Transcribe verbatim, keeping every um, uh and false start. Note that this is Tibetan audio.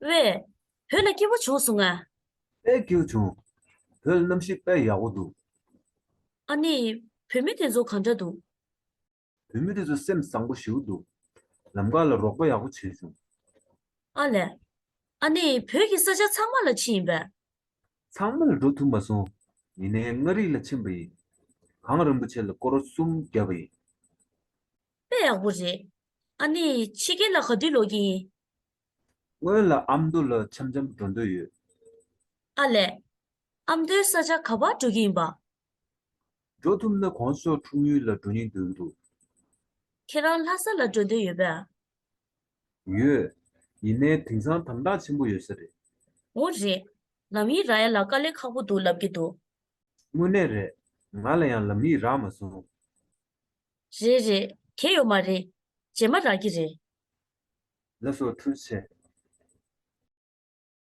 ཝེ། བོད་ལ་སྐྱིད་པོ་བྱུང་སོང་ང་། དཔེ་སྐྱིད་པོ་བྱུང་། བོད་ལ་གནམ་གཤིས་དཔེ་ཡག་པོ་འདུག། ཨ་ནི། བོད་མི་དེ་ཚོ་ག་འདྲ་འདུག། བོད་མི་དེ་ཚོ་སེམས་བཟང་པོ་ཞེ་པོ་འདུག། ལམ་ཁ་ལ་རོགས་པ་ཡག་པོ་བྱས་བྱུང་། ཨ་ལས། ཨ་ནི་བོད་ཀྱི་ས་ཆ་ཚང་མ་ལ་ཕྱིན་ཡིན་པས། ཚང་མ་ལ་འགྲོ་ཐུབ་མ་སོང་། ཡིན་ནའི་མངའ་རིས་ལ་ཕྱིན་པ་ཡིན། གངས་རིན་པོ་ཆེ་ལ་སྐོར་གསུམ་བརྒྱབ་པ་ཡིན། དཔེ་ཡག་པོ་རེད། ཨ་ནི་ཕྱི་རྒྱལ་ལ་ག་དུས་ལོག་གི་ཡིན། སྔོན་ལ་ཨ་མདོ་ལ་འཆམ་འཆམ་འགྲོ་འདོད་ཡོད། ཨ་ལས། ཨ་མདོའི་ས་ཆ་ག་པར་འགྲོ་གི་ཡིན་པ། འགྲོ་ཐུབ་ན་གོང་ས་མཆོག་འཁྲུངས་ཡུལ་ལ་འགྲོ་སྙིང་འདོད་ཀྱི་འདུག། ཁྱེད་རང་ལྷ་ས་ལ་འགྲོ་འདོད་ཡོད་པས། ཡོད། ཡིན་ནའི་དེང་སང་དམ་དྲག་ཆེན་པོ་ཡོད་ས་རེད། འོ་རེད། ལམ་ཡིག་རག་ཡ་ལ་དཀའ་ལས་ཁག་པོ་འདུག་ལབ་ཀྱི་འདུག། དངོས་གནས་རེད། ང་ལ་ཡང་ལམ་ཡིག་རག་མ་སོང་། རེད་རེད། གལ་ཡོད་མ་རེད། རྗེས་མ་རག་གི་རེད། ལགས་སོ། ཐུགས་རྗེ་ཆེ།